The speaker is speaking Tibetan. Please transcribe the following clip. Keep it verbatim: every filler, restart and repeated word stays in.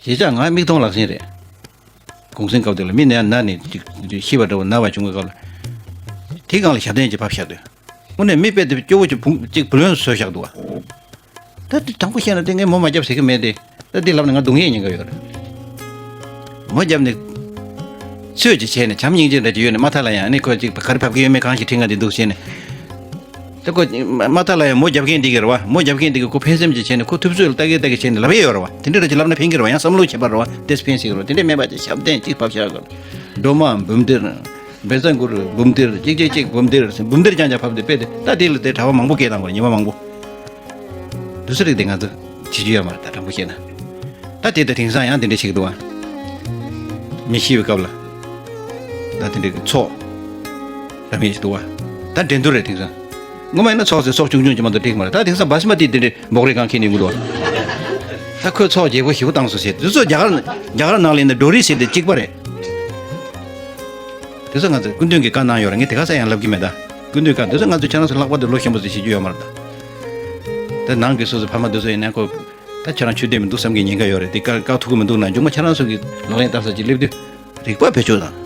ཞེས་བྱ་ང་མིག་མཐོང་ལག་ཟིན་རེད། གུང་སེང་སྐབས་དེ་ལ་མི་ནད་ན་ནས་ཅིག་ཤི་བ་འདྲ་བོ་ན་བ་བྱུང་བའི་སྐབས་ལ། དེ་སྒང་ལ་ཞབས་བརྟན་ཅིག་ཕབ་བཞག་དུས། དངོས་གནས་མི་དཔེ་དེ་སྐྱོ་བོ་ཅིག་བུང་ཅིག་བུ་ལོན་བཟོས་བཞག་འདུག་བ། ད་དེ་དྲང་པོ་བཤད་ན་དེ་ངས་མོ་མ་རྒྱབ་ཟེར་གི་མེད་དེ། ད་དེ་ལབ་ན་ང་སྡུག་བསྔལ་ཉེན་ཁ་ཡོད་རེད། མོ་རྒྱབ་ནས། ཚོད་ཅིག་བྱས་ནས་བྱམས་སྙིང་རྗེ་འདྲ་ཅིག་ཡོད་ནས་མ་ཐག་ལ་ཡང་ནི་ཁོ་ཅིག་ག་རེ་ཕབ་གི་ཡོད་མེད་གང་ཞིག་དྲི་ང་དེ་འདུག་བྱས་ནས། ད་ཁོ་མ་མ་ཐག་ལ་ཡང་མོ་རྒྱབ་མཁན་འདི་གི་རེད་བ། མོ་རྒྱབ་མཁན་འདི་གི་ཁོ་ཕན་སེམས་ཅིག་བྱས་ནས་ཁོ་ཐུབ་ཚོད་ལ་ལྟ་གི་ལྟ་གི་བྱས་ནས་ལབ་ཡས་ཡོད་རེད་བ། དེ་འདྲ་ར་ཅིག་ལབ་ན་ཕན་གི་རེད་བ། ཡང་བསམ་བློ་བྱེད་པ་རེད་བ། དེས་ཕན་སྲིད་གི་རེད་བ། དེ་འདྲ་མེད་པ་ཅིག་ཞབས་བརྟན་ཅིག་ཕབ་བཞག་གི་རེད། སྒྲོལ་མ་འབུམ་སྡེར། བཛྲ་གུ་རུ་འབུམ་སྡེར། གཅིག་གཅིག་གཅིག་འབུམ་སྡེར། འབུམ་སྡེར་རྐྱང་རྐྱང་ཕབ་སྟེ་སྤེལ་ཏེ་ད་དེ་ལ་དེ་གྲྭ་པ་མང་པོ་སྐད་བཏང་བ་ཉི་མ་མང་པོ། དུས་ཚོད་རིགས་དེ་ང་ཚོ་བྱེད་རྒྱུ་ཡོད་མ་རེད་ད་དྲང་པོ་བཤད་ན། ད་དེ་ད་དེང་སང་ཡང་དེ་འདྲ་བྱེད་ཀྱི་འདུག་བ། མི་ཤི་བའི་སྐབས་ལ། ད་དེ་འདྲའི་ཚོགས། རབ་མེད་ཞིག་འདུག་བ། ད་འགྲན་བསྡུར་རེད་དེང་སང་། སྔོན་མ་ཡིན་ན་ཚོགས་ཟེར་ཚོགས་ཆུང་ཆུང་ཅིག་མ་གཏོགས་འགྲིག་མ་རེད། ད་དེང་སང་བྷ་སི་མ་ཏི་དེ་འདྲའི་འབོག་རེ་གང་ཁྱེར་ནས་འགུལ་འདུག་བ། ད་ཁོས་ཚོགས་རྒྱས་པོ་ཞེ་པོ་བཏང་སོང་ཟེར། དེ་ཚོ་རྒྱ་གར་རྒྱ་གར་ནང་ལ་ཡིན་ན་འགྲོ་རིས་ཟེར་དེ་གཅིག་པ་རེད། དེ་ཚོ་ང་ཚོས་སྐུ་མདུན་གྱིས་བཀའ་གནང་ཡོད་རེད། ངས་དེ་ག་ས་ཡང་ལབ་ཀྱི་མེད་ད། སྐུ་མདུན་བཀའ་དེ་ཚོ་ང་ཚོས་ཁྱེད་རང་ཚོ་ལྷག་པར་དུ་ལོ་ཆེན་པོ་ཚོས་བྱེད་རྒྱུ་ཡོད་མ་རེད་ད། དེ་ནང་གི་སོ་སོ་ཕ་མ་དེ་ཚོ་ཡིན་ན་ཁོ། ད་ཁྱེད་རང་ཆོས་དད་མི་འདུག་བསམ་གྱི་ཉེན་ཁ་ཡོད་རེད། དེ་བཀག་བཀག་ཐུབ་ཀྱི་མི་འདུག་ན་མཇུག་མ་ཁྱེད་རང་ཚོ་གི་ལག་ལེན་བསྟར་ས་ཅིག་སླེབས་དུས་རིག་པ་བེད་སྤྱོད་དང་